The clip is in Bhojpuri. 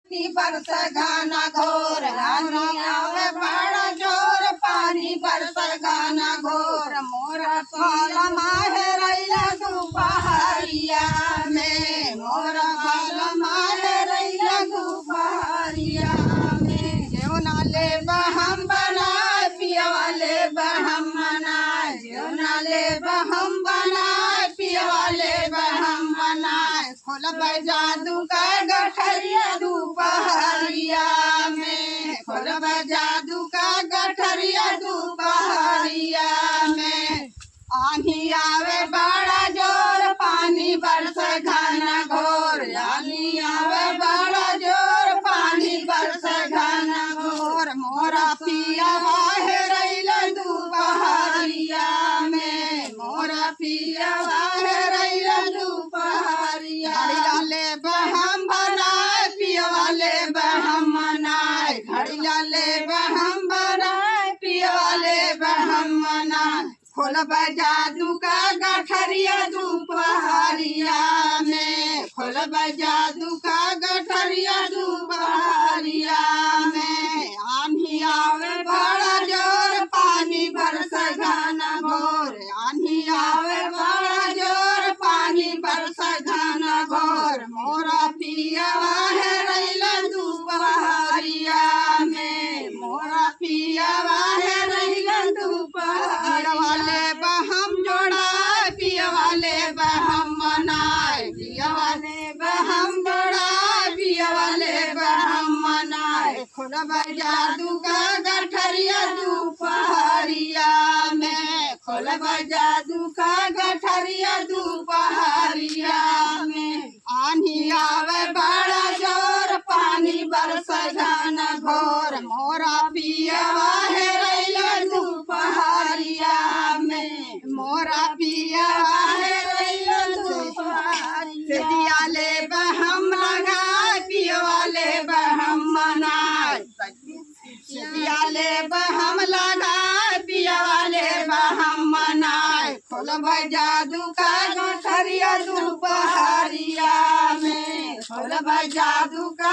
पानी बरस घना घोर, रानी आवे बड़ा जोर, पानी बरस घना घोर। मोरा फल माहे रैला दुपहरिया में, मोरा फल माहे रैला दुपहरिया में। जेवना ले बहम बनाए, पियवा ले बहम मनाए, जेवना ले बहम बनाए, पियवा ले बहम मनाए। खोलब जादू का गठरिया दुपहरिया में, खोलब जादू का गठरिया दुपहरिया में। आंधी आवे बड़ा जोर, पानी बरस घना घोर, आंधी आवे बड़ा जोर, पानी बरस घना घोर। मोरा पिया वाहे रैला दुपहरिया में, मोरा पिया वाहे रैला दुपहरिया। घड़िया ले बहम बनाए, पिया ले बहम मनाए, घड़िया ले बहम बनाए, पिया ले बहम मनाए। खोलब जादू का गठरिया दुपहरिया में, खोलब जादू का गठरिया दुपहरिया में। आंधी आवे बड़ा जोर, पानी बरस घना घोर, आंधी आवे बड़ा जोर, पानी बरस घना घोर। मोरा पिया है रैला दुपहरिया में, मोरा पिया है रैला दुपहरिया। वाले बहम जोड़ाए, पिया वाले बहम मनाए, पिया वाले बहम जोड़ाए, पिया वाले बहम मनाए। खोलब जादू का गठरिया दुपहरिया में, खोलब जादू का गठरिया दुपहरिया में। आंधी आवे बड़ा जोर, पानी बरस घना घोर, मोरा पिया है रैला दुपहरिया में, मोरा पिया है रैला दुपहरिया। दिया ले बहम लगाए, पियवा ले बहम मनाए, पिया ले बहम लगाए, पियवा ले बहम मनाए। खोलब जादू का गठरिया दुपहरिया में, खोलब जादू का